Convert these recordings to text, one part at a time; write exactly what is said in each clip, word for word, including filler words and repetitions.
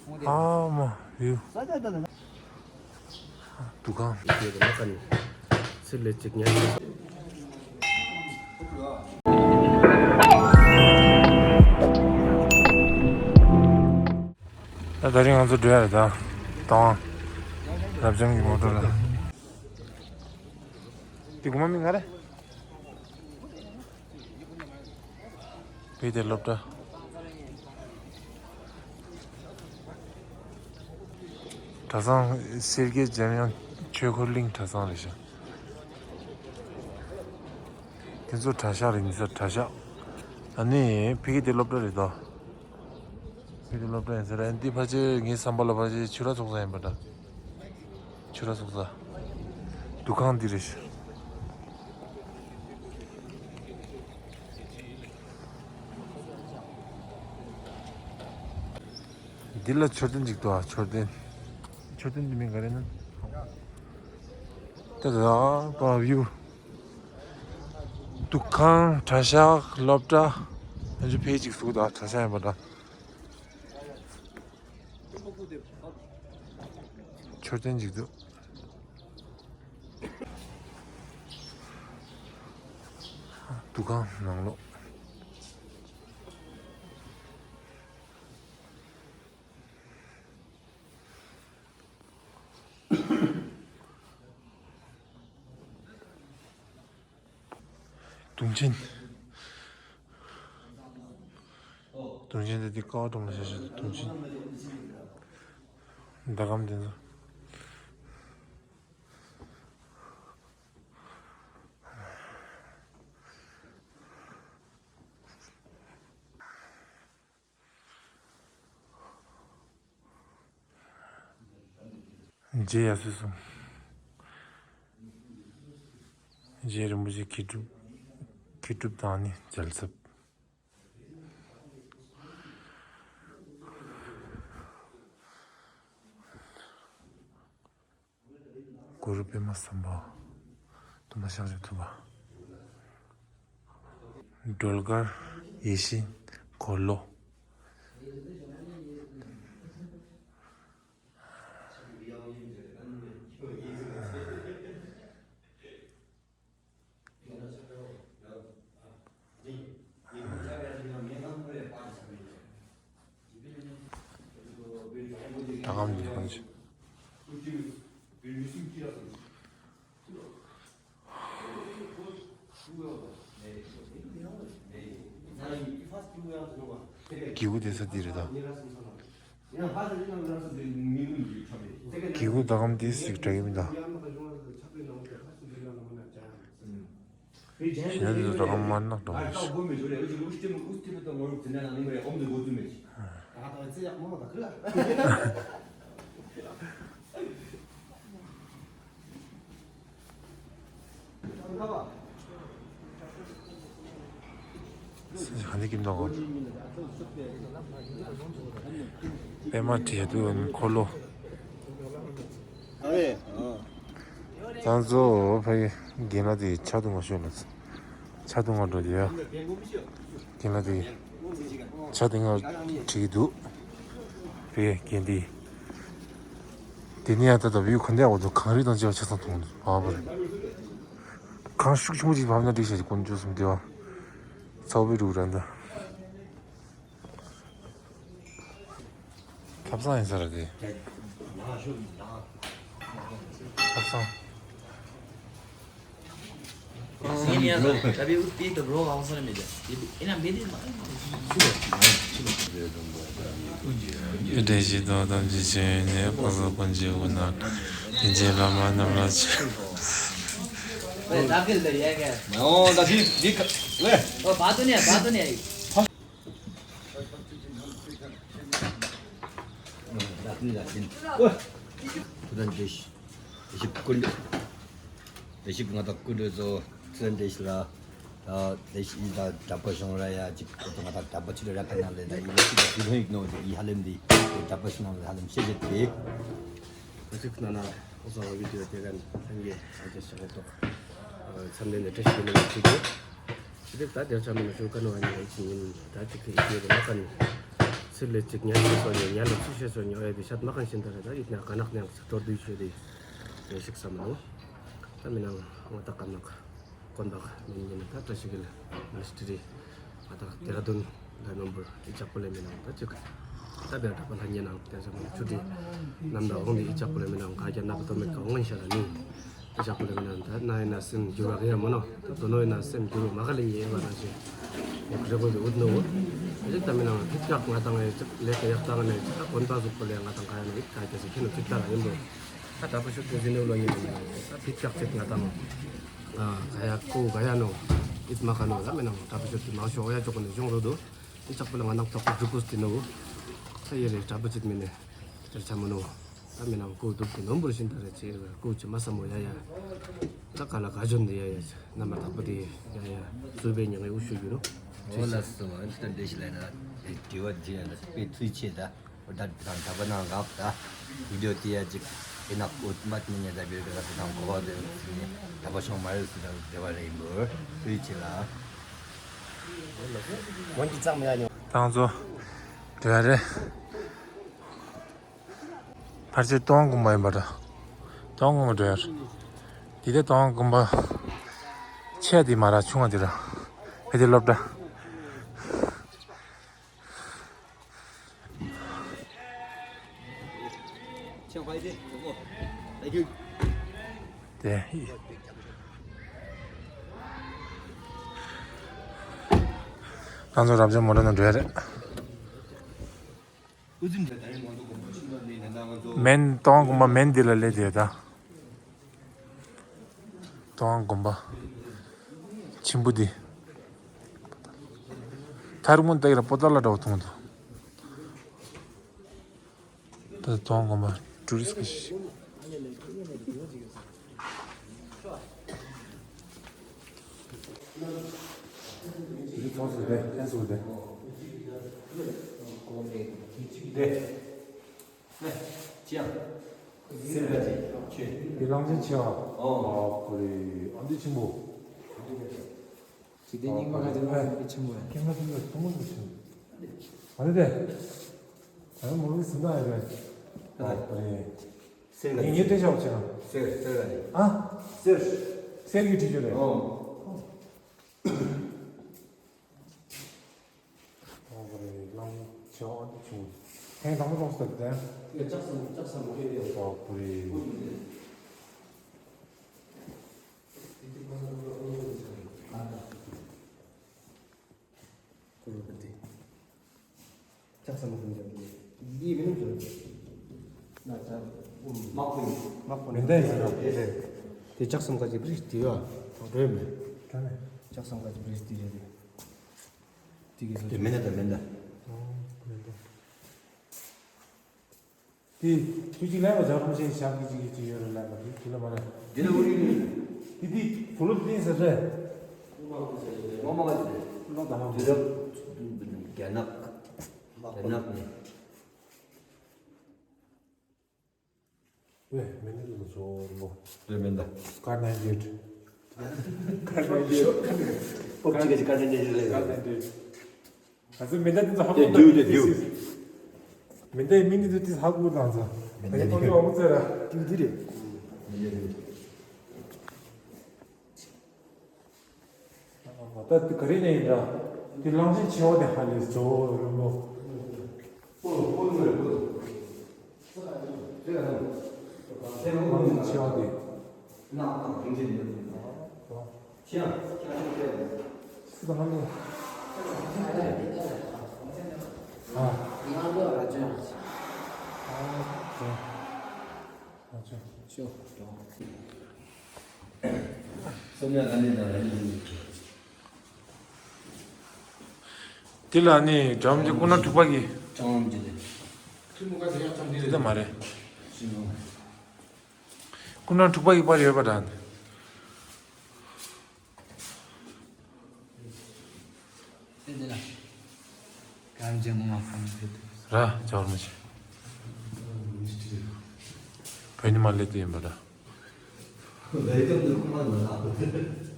ཨ་མ་ཡུ། འདུ་ཁང་། ད་ད་རིང་ང་ཚོ་འགྲོ་ཡ་རེད་ད། དང་། རབ་འབྱམས་ཀྱི་མོ་ཊ་ལ། འདི་གོང་མ་མིང་ག་རེ། བོད་སྡེ་སློབ་གྲྭ། གྲྭ་ཚང་སེར་སྐྱའི་འཇམ་དབྱངས་ཆོས་འཁོར་གླིང་གྲྭ་ཚང་རེད་ཤག་དེ་ཚོ་གྲྭ་ཤག་རེད། མི་ས་གྲྭ་ཤག་ཨ་ནི་བོད་སྡེ་སློབ་གྲྭ་རེད་དོ། བོད་སྡེ་སློབ་གྲྭ་ཡིན་ཟེར། ཨ་ནི་འདི་ཕལ་ཆེར་ངའི་བསམ་པ་ལ་ཕལ་ཆེར་ཆོས་ར་ཚོགས་ས་ཡིན་པ་འདྲ། ཆོས་ར་ཚོགས་ས། འདུ་ཁང་འདི་རེད་ཤག་འདི་ལ་མཆོད་རྟེན་ཅིག་འདུག་ཨ་མཆོད་རྟེན། མཆོད་རྟེན་འདི་མིང་ག་རེ་ན། ད་ད་པ་བིའུ། འདུ་ཁང་གྲྭ་ཤག་སློབ་གྲྭ། ཡང་ཅིག་ཕལ་ཅིག་ཟུག་ད་གྲྭ་ཤག་ཡིན་པ་འདྲ། མཆོད་རྟེན་ཅིག་འདུག་འདུ་ཁང་ནང་ལོགས། དུང་ཆེན། དུང་ཆེན་དེ་དེ་ཀ་བ་གྲོང་ལ་བཞག་བཞག་དུང་ཆེན། ཟླ་གམ་དེ་ཚོ། རྗེ་ཡ་སུ་སོང་། རྗེ་རིན་པོ་ཆེ་མཁས་གྲུབ། མཁས་གྲུབ་དང་ནི་མཇལ་ཚབ། གུ་རུ་པདྨ་སམྦྷ་ཝ། སྟོན་པ་ཤཱཀྱ་ཐུབ་པ། སྒྲོལ་དཀར་ཡེ་ཤེས་འཁོར་ལོ། ད་གམ་འདི་གང་ཞིག་སྒེའུ་ཁུང་བསྡད་ས་འདི་རེད་ད། སྒེའུ་ཁུང་ད་གམ་འདི་ཟིག་དྲག་གི་མི་འདུག་གཞན་འདི་ཚོ་ད་གམ་དམར་ནག་འདྲ་བོ་རེད་ཤག་ས་ཆ་ག་འདྲ་ཀིམ་དང་གོ། པད་མ་བྲིས་དུས་འཁོར་ལོ། ད་གཙོ་བོ་ཕ་གི་རྒན་ལགས་དེ་ཆ་དུང་བ་ཤོད་ལ། ཆ་དུང་བ་འགྲོ་དེ་ཡ། རྒན་ལགས་དེ་ཆ་དུང་བ་བྲིས་འདུག་ཕ་གི་རྒན་དེ། དེ་ནས་ཡང་ད་ལྟ་བོད་ཁོ་འདས་འོག་ཏུ་གངས་རི་དང་བཅས་པ་ཆ་ཚང་མཐོང་འདུག་བ་བ་རེད། གངས་ཤུགས་ཆེན་པོ་ཅིག་བབས་ན་འགྲིག་ཤག་ཅིག་དཀོན་མཆོག་གསུམ་བདེ་བ། ཚ་བོ་པའི་རུ་ར་འདི། ཐབ་ཚང་ཡིན་ས་རེད་དེ། ཐབ་ཚང་། བཀྲ་ཤིས་རྟགས་ཐམས་ཅད་ཀུན་གྱི་དབུས་ན། བདེན་བཞིའི་མདོ་ཐམས་ཅད་ཆོས་ཉིད་ནས། འཕགས་སོགས་ཀུན་གྱི་དབུས་ན། དེང་ཕྱིན་བླ་མ་རྣམས་ལ་མཆོད། ཐུགས་རྗེ་ཆེ། ལས་ཞིག་ང་དང་སྐུ་མགྲོན་ཚོ་ཚུལ་འདྲེ་ཞིག་ལ། ད་ལས་ཞིག་ད་དྲ་པ་ཤོང་ར་ཡ་ཅིག་ང་དང་དྲ་པ་ཆུ་ར་ཁ་ན་ལས་ད་ཡིན་ལས་ཞིག་ད་ཡིག་ནོ་ཅིག་ཡི་ཧ་ལམ་འདི་དྲ་པ་ཤོང་ལ་ཧ་ལམ་ཤེས་བྱེད་དེ། ཁོ་ཚོ་ཁ་ན་ཁོ་ཚོ་བི་ཌི་ཡོ་དེ་ག་ལྷན་རྒྱས་ཨ་ཅེ་ཤ་ལེ་ཏོ། མཚམས་ལྡན་ནས་བཀྲ་ཤིས་བདེ་ལེགས་ཞུ་རྒྱུ། ཅི་སྟེ་ད་དེར་ཆ་མི་ན་ཤོ་ཀ་ནོ་ཨ་ནི་ཨ་ཅི་ཉིན་ད་ཅིག་གི་ཨི་ཀེ་རེ་མ་ཀ་ནི། ཚིག་ལས་གཅིག་ཉན་ཤེས་སོ་ཉན་ཉན་ལ་ཚིག་ཤེས་སོ་ཉན་ཨེ་དེ་ཤད་མ་གང་ཤིན་ད་རེད། ད་ཡིད་ན་ག་ནག་ནང་ཚིག་གྲོར་བསྡུས་ཤོད་དེ་ཡེ་ཤིག་བསམ་མི་འདུག་ད་མི་ནང་ང་ད་ག་ནག་དཀོན་པ་མི་ཉན་ད་བཀྲ་ཤིས་ཀྱི་ལ་མི་སི་ཊི་རི་ང་ད་དེ་ར་དུན་ལ་ནོམ་བུར་ཨི་ཅག་པོ་ལས་མི་ནང་ད་ཅིག་ད་བེ་ད་པ་ལ་ཉན་ནང་དེ་ཚོ་མི་ཆུ་དྲི་ནམ་ད་འོང་དེ་ཨི་ཅག་པོ་ལས་མི་ནང་ག་རྒྱ་ནག་ཏོ་མེད་ཀ་འོང་ཤ་ར་ནི། ཨི་ཅག་པོ་ལས་མི་ནང་ད་ན་ཡིན་ན་སེམས་འགྱུར་བ་ག་ཡ་མོ་ནོ། ད་དོ་ནོ་ཡིན་ན་སེམས་འགྱུར་བ་མ་ག་ལས་ཉེ་བ་ན་ཞེ་ཡོ་ཁ་རེ་གོ་གི་འུད་ནོ། ཨ་ཅིག་ད་མི་ནང་ཕིག་ཀག་ང་དང་ཨེ་ཅིག་ལས་ཀ་ཡག་ད་ང་ནས་ཅིག་ད་དགོན་པ་ཟུག་པོ་ལས་ང་དང་ག་ཡ་ནོ་ཨིད་ག་ཀྱ་སེ་ཁྱེད་ནོ་ཅིག་ད་ར་ཡིན་པོ། ད་ད་པོ་ཤུགས་ཀྱི་ཟིན་ནོ་ལོ་ཡིན་ནོ་ད་ཕིག་ཀག་ཅིག་ང་དང་ཨ་ག་ཡ་ཀོ་ག་ཡ་ནོ་ཨིད་མ་ག་ནོ། ད་མི་ནང་ད་པོ་ཤུགས་ཀྱི་མང་ཤོ་ཨོ་ཡ་ཅོག་གོ་ནས་གཞུང་རོ་དོ། ཨི་ཅག་པོ་ལ་ང་ནག་ཐོག་པོ་འབྲུ་ཀུ་སྟེ་ནོ། ད་ཡེ་རེ་ད་པོ་ཅིག་མི་ནས་དེར་ཆ་མོ་ནོ། ད་མི་ནང་ཀོ་དུག་གི་ནོམ་བུར་ཤིན་ད་རེ་ཆེ་ཀོ་ཅི་མ་ས་མོ་ཡ་ཡ། ད་ག་ལ་ག་ཇོན་དེ་ཡ་ཡ་ཆེ་ན་མ་ཐག་པ་དེ་ཡ་ཡ་ཟུར་པའི་ཉང་ངའི་འུ་ཤུ་གུ་རུ། འོ་ལ་སོ་ཨན་ཏན་དེ་ཤི་ལ་ན་དྲི་བ་དྲི་ཡ་ན་དཔེ་ཚུལ་ཆེ་ད། འོ་ད་དང་ད་པ་ནང་འགག་ད་བི་ཌིའོ་དེ་ཡ་ཅིག་ཨེ་ན་ཀོ་མ་དེ་ཉ་ད་བེར་ག་ད་དང་གོ་བ་དེ་ཚུལ་ནས་ད་པ་ཤོང་མ་རེད་སུ་ད་དེ་བ་རེ་ཡིན་པོ་ཚུལ་ཆེ་ལ། འོ་ལ་སོ་མོན་གྱི་ཙག་མི་ཡ་ཉོ། ཏང་ཚོ་དེ་བ་རེད། ཕལ་ཆེར་སྟོང་དགོན་པ་ཡིན་པ་འདྲ། སྟོང་དགོན་པ་འདྲ་ཡར། འདི་དེ་སྟོང་དགོན་པ་ཆེ་དེ་མ་ར་ཆུང་བ་དེ་ར། ཕ་དེ་སློབ་གྲྭ། དེ། ང་ཚོ་རབ་བྱུང་མོ་ཊ་ནང་འགྲོ་ཡ་རེད། མེན་སྟོང་དགོན་པ་མེན་འདི་ལ་སླེབས་དེ་ད། སྟོང་དགོན་པ་ཆེན་པོ་འདི། ཐར་མོན་ཏེག་ལ་པོ་ཏ་ལ་འདྲ་བོ་མཐོང་འདུག་ད་སྟོང་དགོན་པ་ཊུ་རི་སི་ཊི་གི་ཞིག་འདི་ཚོགས་སུ་བསྡད་ལྷན་ཚོགས་བསྡད། བསྡད། ཅི་ཡང་། སེར་ག་ཅིག་ཆེ། འདི་གླང་ཆེན་ཆེ་བ། ཨོ། ཨ་ཁོ་རེ་ཨ་འདི་ཆེན་པོ། ཅི་སྟེ་རྙིང་མ་ག་ཅིག་ལ་འདི་ཆེན་པོ་ཡ། ཁྱེད་མ་ཐུང་ལ་ཐུང་མོ་འདི་ཆེན་པོ། ཨ་ནི་དེ། ཨ་ནི་མོ་ལུག་སུ་འདྲ་ཡོད་རེད། ཨ་ཁོ་རེ། སེར་ག་ངས་ངས་སྟོན་བྱ་བ་བྱེད་ན། སེར་སེར་ག་ཅིག་ཨ། སེར། སེར་གྱི་བྲིས་ཆོད་རེད། ཨོ། ཨོ་ཁོ་རེ་གླང་ཆེ་བ་འདི་བྱུང་། ཐེངས་དང་པོ་ལོག་སྟེ་བསྡད། ཡ་ལྕགས་སམ་ལྕགས་སམ་མ་ཁེལ་ཡོད། ཨོ་ཁོ་རེ། ཁོ་རེ་བསྡད། ལྕགས་སམ་མ་ཁེལ་ཡོད། འདི་མིན་ནམ་ཟེར། ན་ཅག་དམག་དཔོན། དམག་དཔོན། མེ་མདའ་ཡིན་ཟེར་རོ། དེ་དེ་ལྕགས་སམ་ག་ཅིག་བྲིས་དེ་ཡོད། འགྲོ་ཡོད་མེད། ལྕགས་སམ་ག་ཅིག་བྲིས་དེ་ཡོད་རེད། དེ་གི་དེ་མེ་མདའ་དང་མེ་མདའ། ཨོ་མེ་མདའ། དེ་དུས་གཅིག་ལས་པ་ཇག་རུམ་ཆེན་ཞག་གི་གཅིག་གི་གཅིག་ཡོད་རེད་ལབ་པ་དེ་དུས་ལ་མ་རེད། དེ་ལ་འུ་རི་རི། དེ་དེ་བུ་ལོ་དེ་ཟེར་རེད། ངོ་མ་ག་ཟེར་རེད། ངོ་མ་ག་ཟེར་རེད། ལོ་ད་ཧང་དུས་རབས་རྒྱ་ནག་རྒྱ་ནག་ནས། ཝེ་མེ་མདའ་དེ་ཚོ་ཚོ་རིང་པོ། ཝེ་མེ་མདའ། སྐར་ནའིན་ཊི་ཨེཊ། སྐར་ནའིན་ཊི་ཨེཊ། ཨོ་ཅི་ག་ཅི་སྐར་ནའིན་ཊི་ཨེཊ་རེད། སྐར་ནའིན་ཊི་ཨེཊ། ང་ཚོ་མེ་མདའ་དེ་ཚོ་ཧ་གོ། དེ་ཌིའུ་དེ་ཌིའུ། མེ་མདའི་མིང་དེ་ཚོ་དེ་ཧ་གོ་དང་ཚོ། མེ་མདའ་ཨ་ནི་ཁོང་ཚོ་ཨོ་ཙེ་ར། ཌིའུ་དེ་རེད། མེ་མདའ་དེ། ད་དེ་ག་རེ་ནས་ཡིན་ར། དེ་གླང་ཆེན་ཆེ་བ་དེ་ཧ་ལས་ཇོ་རིང་པོ། གླང་ཆེན་ཆེ་བ་དེ། སུ་དང་ཧ་ལས། ཨ། ཨ། ཨ། དེ་ལ་ནི་འགྲམ་གྱི་སྐུ་ན་འཁྲུག་པ་གི། དེ་ལྟ་མ་རེད། སྐུ་ན་འཁྲུག་པ་གི་པར་ཡོད་པ་འདྲ། དེ་དེ་ལ། གང་ཅི་ངོ་མ་ཁམས་དེ་དེ། ར་ཇོར་མ་ཆེ། བོད་ཉི་མ་ལེ་དེ་ཡིན་པ་འདྲ། ལེ་དེ་ནི་ཁོ་མ་ལ་ལ།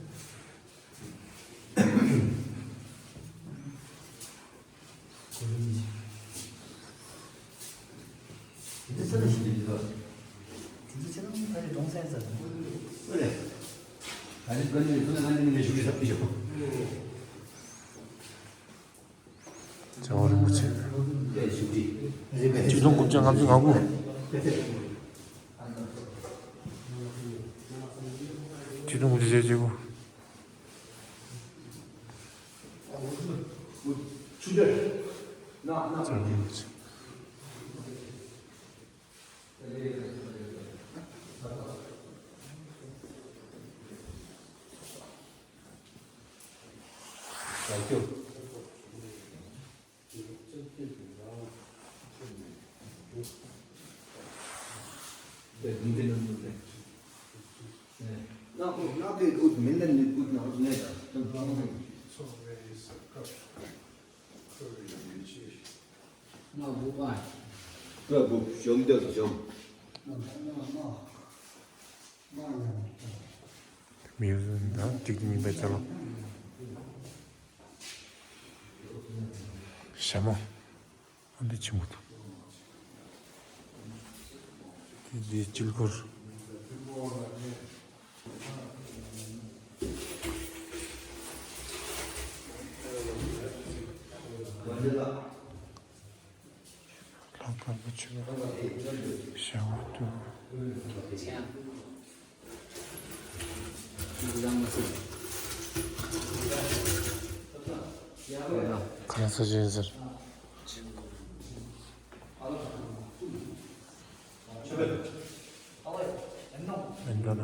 འདི་ཚོ་ལ་ཞིབ་འཇུག་བྱེད་དགོས། དེ་ཚོ་ཁྱེད་རང་ཕ་རི་གདོང་སེམས་ས་དང་། ཨོ་ལེ། ད་རེས་དཀའ་ལས་ཚོ་ལ་ང་ནི་ངས་ཞུ་གི་ཟབ་ཞུ། རྒྱལ་བ་རིན་པོ་ཆེ། ཆིག་སྟོང་དགུ་བརྒྱ་ལྔ་བཅུ་ང་དགུ། ཆིག་སྟོང་དགུ་བརྒྱ་བརྒྱད་ཅུ་གོ། རྒྱལ་བ་རིན་པོ་ཆེ། མིའུ་ཟི་ཡམ་དང་གཅིག་ཏུ་གཉིས་པའི་ཚེ་ལོ། ཞྭ་མོ། ཨ་འདི་ཆེན་པོ་དང་། འདི་འདི་དཀྱིལ་འཁོར། ལྷ་དཀར་པོ་ཆེ་བ། ཞྭ་བ་དུ། གང་ས་ཅན་ཟེར། མེན་པ་ན།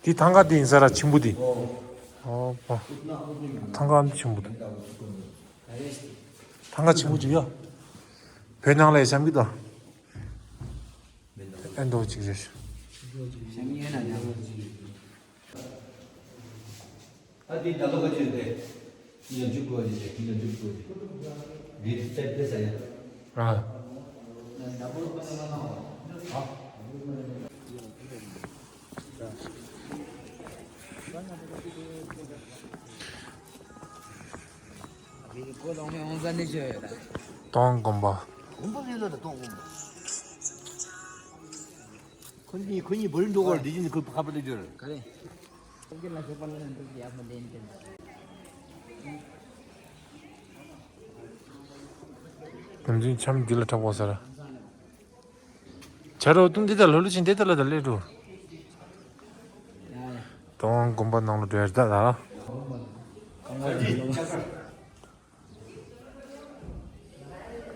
དེ་ཐང་ག་དེ་ཡིན་ས་ར་ཆེན་པོ་དེ། ཨོ་པ། ཐང་ག་འདི་ཆེན་པོ་དེ། ཐང་ག་ཆེན་པོ་ཅིག་ཡ། བོད་ནང་ལ་ཡ་བཤམས་ཀྱི་དང་། ཨེ་འདོ་ཅིག་རེད། ཨ་དེ་ད་ལོ་ག་ཅི་རེད། ཉམས་ཆུ་བཀོལ་རེད། ཉམས་ཆུ་བཀོལ་རེད། འདི་ཚད་དེ་ས་ཡ། ཨ། སྟོང་དགོན་པ། དགོན་པ་རེད་ལ་ད་སྟོང་དགོན་པ། ཁོ་གཉིས་ཁོ་གཉིས་བོད་རིགས་འགྲོ་གར་འདི་བཞིན་ཁོ་ཁ་པར་དུ་སྦྱོར། ག་རེ། དམ་ཆོས་འཆམ་འདི་ལ་གྲགས་པོ་ཟེར། བྱ་རོག་ཏུ་འདི་ལྟར་ལྷོ་ལུ་ཆེན་འདི་ལྟར་ལ་དང་ལས་འགྲོ། དང་དགོན་པ་ནང་ལ་འགྲོ་ཡར་ད་ལ།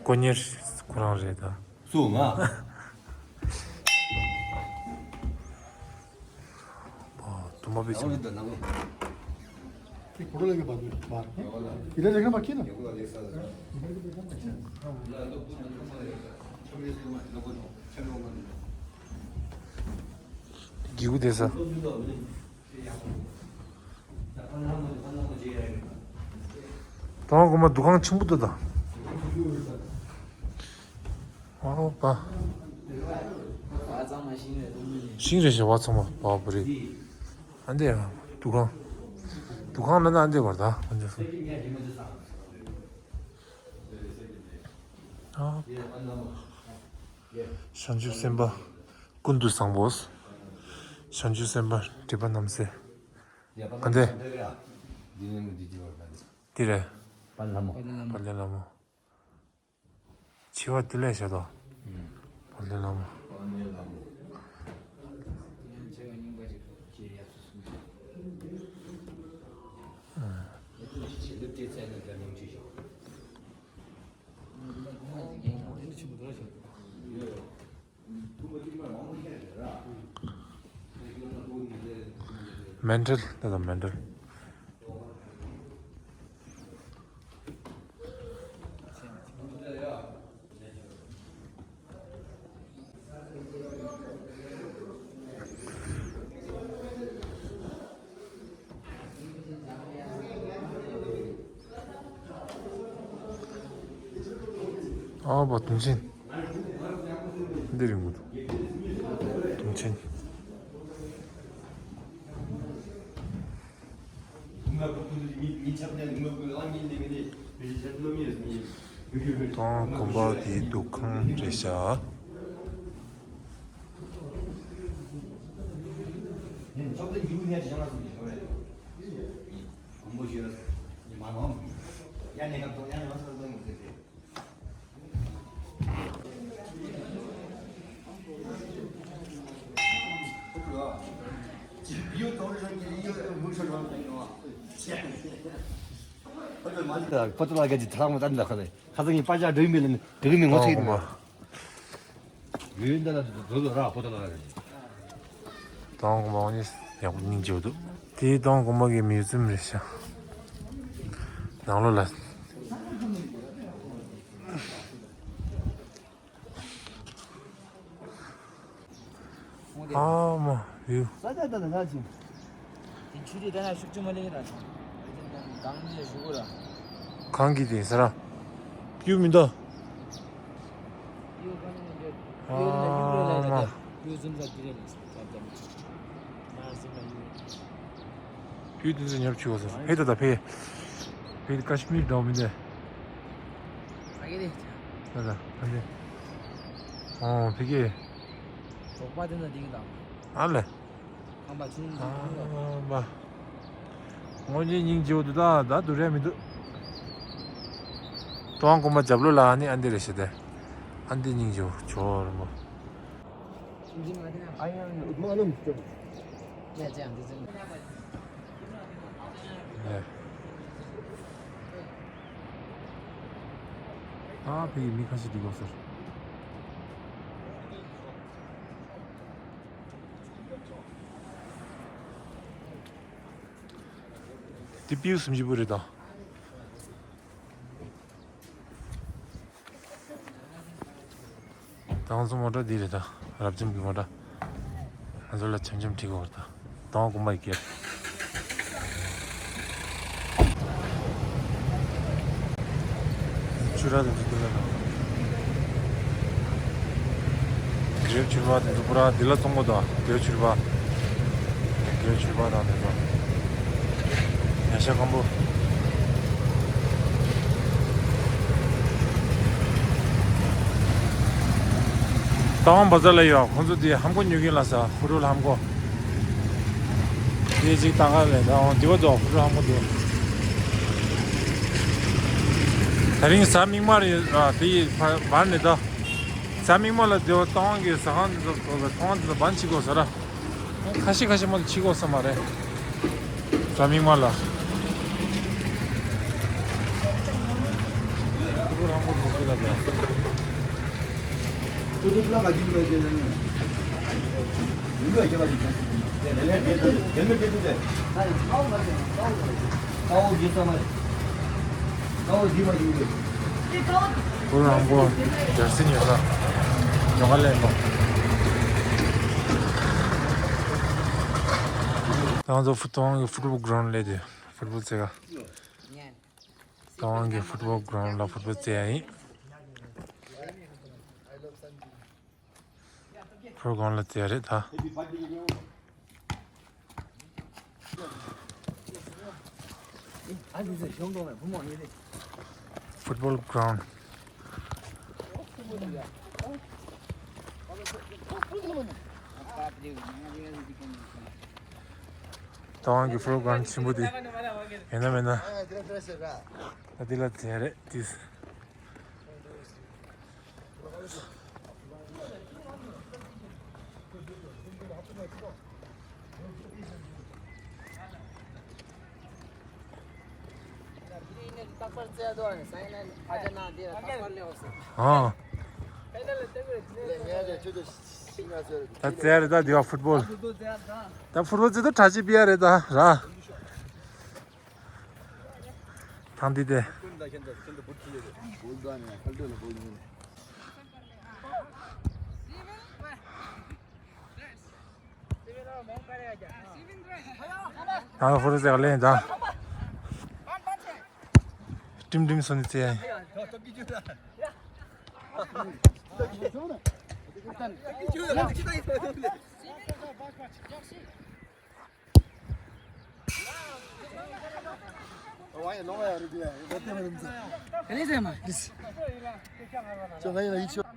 དཀོན་གཉེར་ཁོ་རང་རེད་ད། སུ་ང་། དུ་མ་པའི་ཆེན། གི་གུ་དེ་ས། དང་གོ་མ་འདུ་ཁང་ཆེན་པོ་འདུག་ད། ཨོ་པ། ཤིང་རེ་ཞེ་བ་ཚང་མ་བ་བུ་རེད། ཨ་འདི་ཡང་འདུ་ཁང་། འདུ་ཁང་ལ་ན་ཨ་འདི་བར་ད་ཨ་འདི་སོང་། ཨོ་པ། བྱང་ཆུབ་སེམས་དཔའ་ཀུན་ཏུ་བཟང་པོ། བྱང་ཆུབ་སེམས་དཔའ་སྒྲིབ་པ་རྣམ་སེལ། ག་འདི། འདི་རེད། དཔལ་ལྷ་མོ། དཔལ་ལྷ་མོ། ཆེ་བ་དེ་ལས་བྱ་དོ། དཔལ་ལྷ་མོ། མཎྜལ་ད་དང་མཎྜལ། ཨ་བ་དུང་ཆེན། འདི་རིང་པོ་འདུག་དུང་ཆེན། མི་མི་ཆབ་ནས་ངོ་བོ་ལ་ཉིན་ནས་ངས་ནས་བེད་སྤྱོད་བྱེད་ནོ་མི་ཡོད་ནི། ཏང་དགོན་པ་དེའི་འདུ་ཁང་རེད་ཤག་ཕོ་ཏོ་ལ་ག་ཅི་ཐག་མ་བཏང་ད་ཁ་ནས། ཁ་སང་ངས་པ་ཇག་འགྲོ་ཡི་མེད་ལ་ནི་འགྲོ་གི་མེད་ངོ་ཚ་ཡི་འདུག་ཡོད་འདི་ལ་འགྲོ་འགྲོ་ར་ཕོ་ཏོ་ལ་ག་ཅི། ཏང་དགོན་པ་ནི་ཡག་པོ་སྙིང་རྗེ་པོ་འདུག་དེའི་ཏང་དགོན་པ་གི་མིའུ་ཛིམ་རེད་ཤག་ནང་ལོགས་ལ། ཨ་མ་ཡུ། ས་ཆ་ད་ད་ད་ཅིང་། དེ་ཆུ་དེ་ད་ན་ཤུགས་ཆུ་མ་ལེགས་ར། གང་ནས་ཞུ་གོ་ར། གང་གི་དེ་ས་ར། ཡུ་མི་འདུག་ཡུ་གང་ནས་འདྲ། ཡུ་ན་ཡུ་ར་ལ་ད། ཡུ་ཟིན་ས་དེ་རེད་ལ་ས་ད་ད། ན་ཟིན་ན་ཡུ། ཕི་དུ་ཚོ་ཉོབ་ཆུ་བ་ཟེར། ཕི་དུ་ད་ཕི། ཕི་དུ་ཀ་ཤི་མིར་འདྲ་བོ་མི་འདུག་ཨ་གེ་རེད། ད་ད་ད་འདི། ཨོ་ཕི་གེ། གྲོགས་པ་དེ་ན་འདི་གི་དང་། ཨ་ལེ། ཁང་པ་ཆུང་ཆུང་ཨ་ཆུང་ཆུང་། པ། ངོ་ཉིད་སྙིང་རྗེ་བོ་འདུག་ད་ད་དུ་རེད་མི་འདུག་ཏང་དགོན་པ་རྒྱབ་ལོགས་ལ་ཨ་ནི་ཨ་འདི་རེད་ཤི་དེ། ཨ་འདི་སྙིང་རྗེ་བོ་ཇོ་རིན་པོ། ཨ་ཕའི་མི་ཁ་ཤས་འགྲིག་གོ་ཟེར། དེ་པིའུ་སུམ་ཅུ་པོ་རེད་ད། ཏང་སོ་མོ་ཊ་འདི་རེད་ད། རབ་འབྱམས་ཀྱི་མོ་ཊ། ང་ཚོ་ལ་འཆམ་འཆམ་ཁྲིད་གོ་རེད་ད། ཏང་དགོན་པ་ཡི་གེ། ཆུ་ར་དང་དུ་དུ་ལ་དང་། གྲིབ་ཆུར་པ་དེ་ཚོ་པུ་ར་དེ་ལ་བཙོང་གོ་དང་དེ་ཆུར་པ། དེ་ཆུར་པ་དང་དེ་ཚོ། ཉ་ཤ་སྐམ་པོ། ཏང་བ་ཛ་ལ་ཡོད་ཁོང་ཚོ་དེ་ཧམ་གོ་ཉོ་གིན་ལ་ས་ཧུ་རུ་ལ་ཧམ་གོ། དེ་ཅིག་ཏང་ག་ལས་ད་འོང་དེ་བ་ཛོ་ཧུ་རུ་ཧམ་གོ་དེ། ད་རིང་གཟའ་མིག་དམར་ཡོད་ཨ་དེ་ཡི་བར་ནས་ད། གཟའ་མིག་དམར་ལ་དེ་བ་ཏང་གི་ཟ་ཁང་དེ་ཚོ་ཐོག་ལ་ཐོག་ཁང་དེ་ཚོ་བན་ཕྱི་གོ་ས་ར། ཁ་ཤས་ཁ་ཤས་མ་གཏོགས་ཕྱི་གོ་ས་མ་རེད། གཟའ་མིག་དམར་ལ། ཁོ་རང་མགོ་རྒྱལ་སྲིད་ཉོ་ལ་ཉོ་ག་ལེན་པ། ང་ཚོ་ཕུ་ཏོང་གི་ཕུ་ཊི་བོལ་གྷི་རའུན་ཌི་སླེབས་དུས་ཕུ་ཊི་བོལ་རྩེ་ག་ཏོང་གི་ཕུ་ཊི་བོལ་གྷི་རའུན་ཌི་ལ་ཕུ་ཊི་བོལ་རྩེ་ཡ་ཡིན། ཕུ་ཊི་བོལ་གྷི་རའུན་ཌི་ལ་རྩེ་ཡ་རེད་ད། ཕུ་ཊི་བོལ་གྷི་རའུན་ཌི། ཏང་གི་ཕུ་ཊི་བོལ་གྷི་རའུན་ཌི་ཆེན་པོ་དེ་ཡིན་ན་མིན་ན། ད་འདི་ལ་རྩེ་ཡ་རེད་དེ། ཨ། ད་རྩེ་ཡ་རེད་ད་འདི་བ་ཕུ་ཊི་བོལ། ད་ཕུ་ཊི་བོལ་རྩེ་ད་གྲ་ཅི་པི་ཡ་རེད་ད་ར། ཐང་འདི་དེ། ད་ཧུར་ཟེར་ལེན་ད། ཀྲིམ་ཀྲིམ་སོང་ནི་ཚེ། ག་ནས་ཟེར་མ། ཅོ་ང་ཡིན་ལ་ཡིག་ཤོ།